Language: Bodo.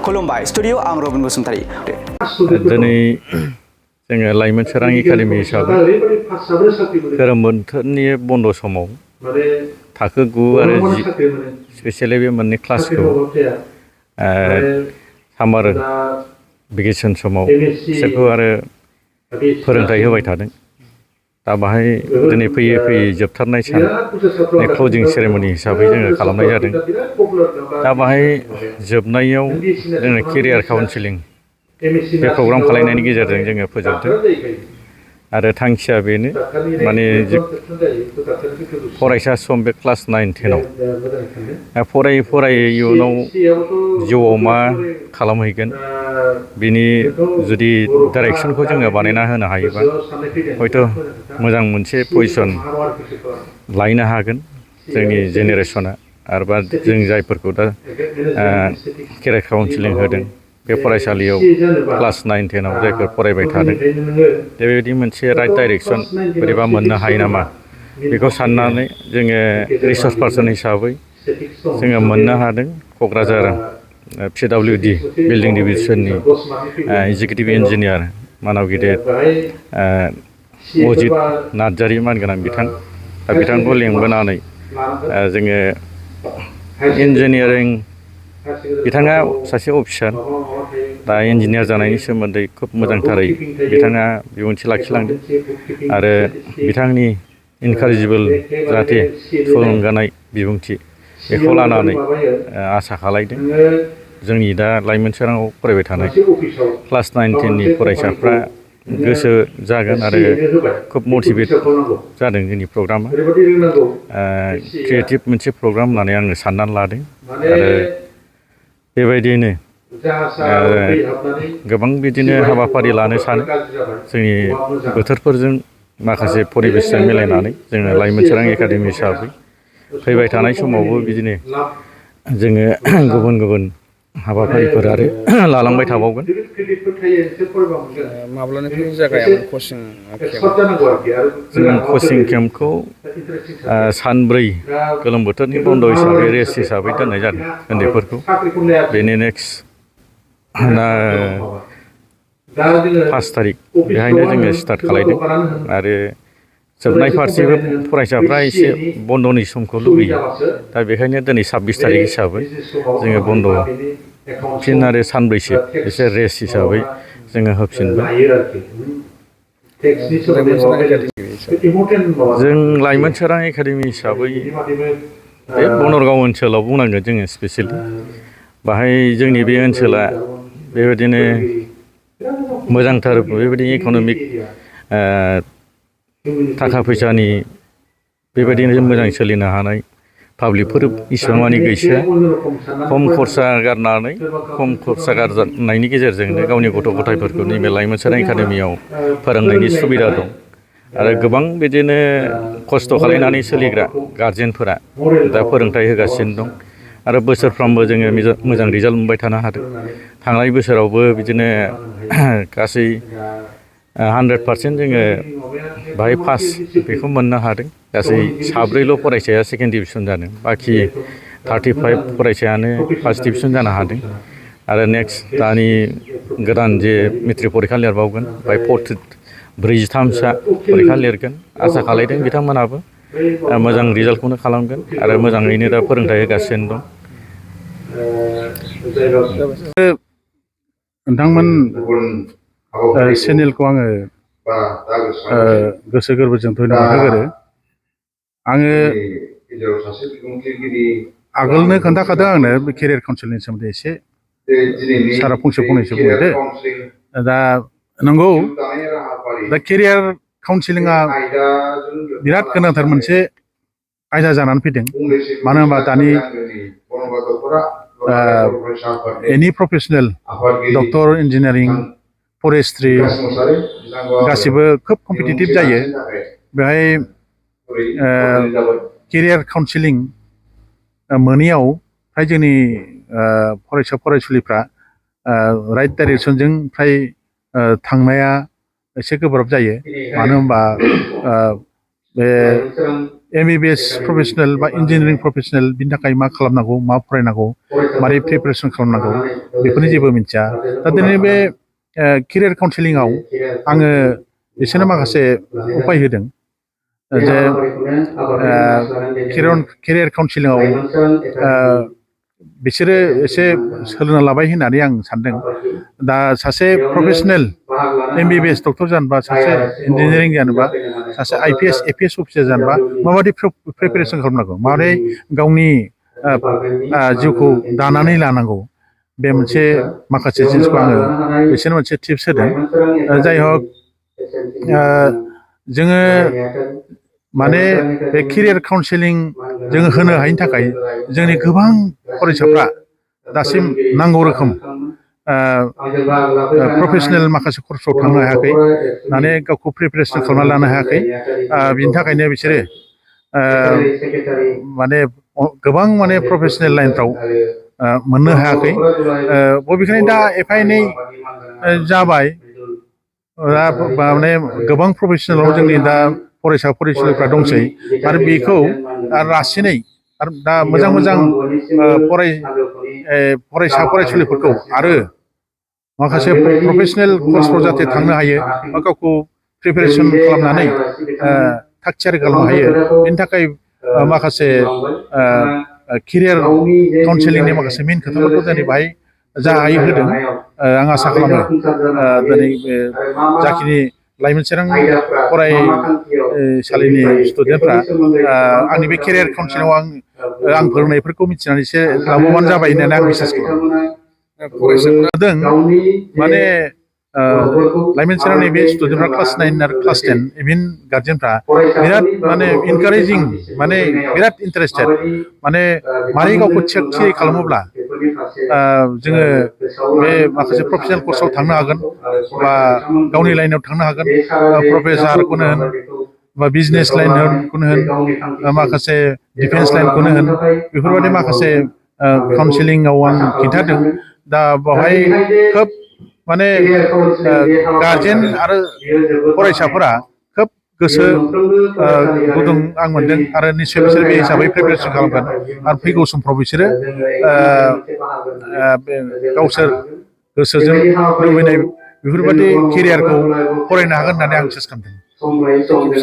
खुलुमबाय स्टुडिअ आं रबिन बसुमतारी दिनै जोङो लाइमोन सोरां एकाडेमि हिसाबै गोलोम बोथोरनि बन्द' समाव थाखो 9 आरो 10 स्पेसियेलि बे मोननै क्लासखौ सामार भेकेसन समाव बिसोरखौ आरो फोरोंथाइ होबाय थादों। दा बाहाय दिनै फैयै फैयै जोबथारनाय सान क्लजिं सेरेमनि हिसाबै जोङो खालामनाय जादों। दा बाहाय जोबनायाव जोङो केरियार काउन्सिलिं बे प्रग्राम खालायनायनि गेजेरजों जोङो फोजोबदों आरो थांखिया बेनो माने फरायसा सम बे क्लास 9 10 आव फरायै फरायै इयुनाव जिउआव मा खालामहैगोन बिनि जुदि डाइरेक्सनखौ जोङो बानायना होनो हायोबा हयथ' मोजां मोनसे पजिसन लायनो हागोन जोंनि जेनेरेसना आरोबा जों जायफोरखौ दा केरियार काउन्सिलिं होदों बे फरायसालियाव क्लास 9 10 आव जायफोर फरायबाय थादों बेबायदि मोनसे राइट डाइरेक्सन बोरैबा मोननो हायो नामा बेखौ साननानै जोङो रिसर्स पार्सन हिसाबै जोङो मोननो हादों क'क्राझार PWD बिल्डिं डिभिजननि एगजिकिउटिभ इन्जिनियार मानाव गिदिर अजित नार्जारि मानगोनां बिथां दा बिथांखौ लेंबोनानै जोङो इन्जिनियारिं बिथाङा सासे अफिसार दा इन्जिनियार जानायनि सोमोन्दै खोब मोजांथारै बिथाङा बिबुंथि लाखिलांदों आरो बिथांनि इनकारेजिबोल जाहाथे थुलुंगानाय बिबुंथि बेखौ लानानै आसा खालायदों जोंनि दा लाइमोन सोराङाव फरायबाय थानाय क्लास 9 10 नि फरायसाफ्रा गोसो जागोन आरो खोब मटिभेट जादों जोंनि प्रग्रामा क्रिएटिभ मोनसे प्रग्राम होननानै आङो साननानै लादों आरो बेबायदियैनो गोबां बिदिनो हाबाफारि लानो सानो जोंनि बोथोरफोरजों माखासे परिबेसजों मिलायनानै जोङो लाइमोन सोरां एकाडेमि हिसाबै फैबाय थानाय समावबो बिदिनो जोङो गुबुन गुबुन हाबाफारिफोर आरो लालांबाय थाबावगोन। माब्लानिफ्राय जागायामोन कचिं जों कचिं केम्पखौ सानब्रै गोलोम बोथोरनि बन्द' हिसाबै रेस्ट हिसाबै दोननाय जादों उन्दैफोरखौ बेनि नेक्स्ट 5 थारिख बेहायनो जोङो स्टार्ट खालायदों आरो जोबनाय फारसेबो फरायसाफ्रा एसे बन्द'नि समखौ लुबैयो दा बेखायनो दिनै 26 थारिख हिसाबै जोङो बन्द' फिन आरो सानब्रैसो एसे रेस्ट हिसाबै जोङो होफिनबाय। जों लाइमोन सोरां एकाडेमि हिसाबै बे बनरगाव ओनसोलाव बुंनांगोन जोङो स्पेसियेलि बाहाय जोंनि बे ओनसोला बेबायदिनो मोजांथार बेबायदि इक'नमिक थाखा फैसानि बेबायदिनो मोजां सोलिनो हानाय पाब्लिकफोर इसिबां मानि गैसोआ खम खरसा गारनायनि गेजेरजोंनो गावनि गथ' गथायफोरखौ नैबे लाइमोन सोरां एकाडेमियाव फोरोंनायनि सुबिदा दं आरो गोबां बिदिनो खस्थ' खालायनानै सोलिग्रा गारजेनफोरा दा फोरोंथाइ होगासिनो दं आरो बोसोरफ्रोमबो जोङो मोजां रिजाल्ट मोनबाय थानो हादों। थांनाय बोसोरावबो बिदिनो गासै 100% जोङो बाहाय पास बेखौ मोननो हादों। गासै 7 फरायसाया सेकेन्ड डिभिजन जादों बाखि 35 फरायसायानो फार्स्ट डिभिजन जानो हादों आरो नेक्स्ट दानि गोदान जे मेट्रिक परिखा लिरबावगोन बाय 43सा परिखा लिरगोन आसा खालायदों बिथांमोनहाबो मोजां रिजाल्टखौनो खालामगोन आरो मोजाङैनो दा फोरोंथाइ होगासिनो दं। नोंथांमोन चेनेलखौ आङो गोसो गोरबोजों धन्यबाद होगोरो। आङो आगोलनो खोन्थाखादों आंनो बे केरियार काउन्सिलिंनि सोमोन्दै एसे सारा फंनैसो बुंदो दा नंगौ दा केरियार काउन्सिलिंआ बिराद गोनांथार मोनसे आयदा जानानै फैदों मानो होनबा दानि एनि प्रफेसनेल डक्टर इन्जिनियारिं फरेस्ट्रि गासिबो खोब कम्पिटिटिभ जायो बेहाय केरियार काउन्सिलिं मोनैयाव फ्राय जोंनि फरायसा फरायसुलिफ्रा राइट डाइरेक्सनजों फ्राय थांनाया एसे गोब्राब जायो मानो होनबा बे MBBS प्रफेसनेल बा इन्जिनियारिं प्रफेसनेल बिनि थाखाय मा खालामनांगौ मा फरायनांगौ मारै प्रिपेरेसन खालामनांगौ बेफोरनि जेबो मिथिया दा दिनै बे केरियार काउन्सिलिंआव आङो बिसोरनो माखासे उपाय होदों जे केरियार काउन्सिलिंआव बिसोरो एसे सोलोंना लाबाय होननानै आं सानदों दा सासे प्रफेसनेल MBBS डक्टर जानोबा सासे इन्जिनियारिं जानोबा सासे IPS APS अफिसार जानोबा माबायदि प्रिपेरेसन खालामनांगौ माबोरै गावनि जिउखौ दानानै लानांगौ बे मोनसे माखासे जिनिसखौ आङो बिसोरनो मोनसे टिप्स होदों जाय हक जोङो माने बे केरियार काउन्सिलिं जोङो होनो हायिनि थाखाय जोंनि गोबां फरायसाफ्रा दासिम नांगौ रोखोम प्रफेसनेल माखासे कर्सआव थांनो हायाखै माने गावखौ प्रिपेरेसन खालामना लानो हायाखै बिनि थाखायनो बिसोरो माने गोबां माने प्रफेसनेल लाइनफ्राव मोननो हायाखै बबेखानि दा एफा एनै जाबाय माने गोबां प्रफेसनेलाव जोंनि दा फरायसा फरायसुलिफ्रा दंसै आरो बेखौ रासिनै आरो दा मोजां मोजां फरायसा फरायसुलिफोरखौ आरो माखासे प्रफेसनेल कर्सफ्राव जाहाथे थांनो हायो बा गावखौ प्रिपेरेसन खालामनानै थाग थियारि खालामनो हायो बेनि थाखाय माखासे केरियार काउन्सिलिंनि माखासे मेन खोथाफोरखौ दिनै बाहाय जा हायो होदों आं आसा खालामो दिनै बे जाखिनि लाइमोनसेरां फरायसालिनि स्टुडेन्टफ्रा आंनि बे केरियार काउन्सिलिंआव आं फोरोंनायफोरखौ मिथिनानै एसे लाबोबानो जाबाय होननानै आं बिसास खालामो फरायसाफोरा माने लाइमोन सेरांनि बे स्टुडेन्टफ्रा क्लास 9 आरो क्लास 10 इभेन गार्जेनफ्रा बिराद माने इनकारेजिं माने बिराद इन्टारेस्टेड माने मारै गावखौ थियारि खालामोब्ला जोङो बे माखासे प्रफेसनेल कर्सआव थांनो हागोन बा गावनि लाइनाव थांनो हागोन प्रफेसारखौनो होन बा बिजनेस लाइनखौनो होन माखासे डिफेन्स लाइनखौनो होन बेफोरबायदि माखासे काउन्सिलिंआव आं खिन्थादों दा बेवहाय खोब माने गार्जेन आरो फरायसाफोरा खोब गोसो गुदुं आं मोनदों आरो निश्चय बिसोर बे हिसाबै प्रिपेरेसन खालामगोन आरो फैगौ समफ्राव बिसोरो गावसोर गोसोजों लुबैनाय बेफोरबायदि केरियारखौ फरायनो हागोन होननानै आं बिसास खालामदों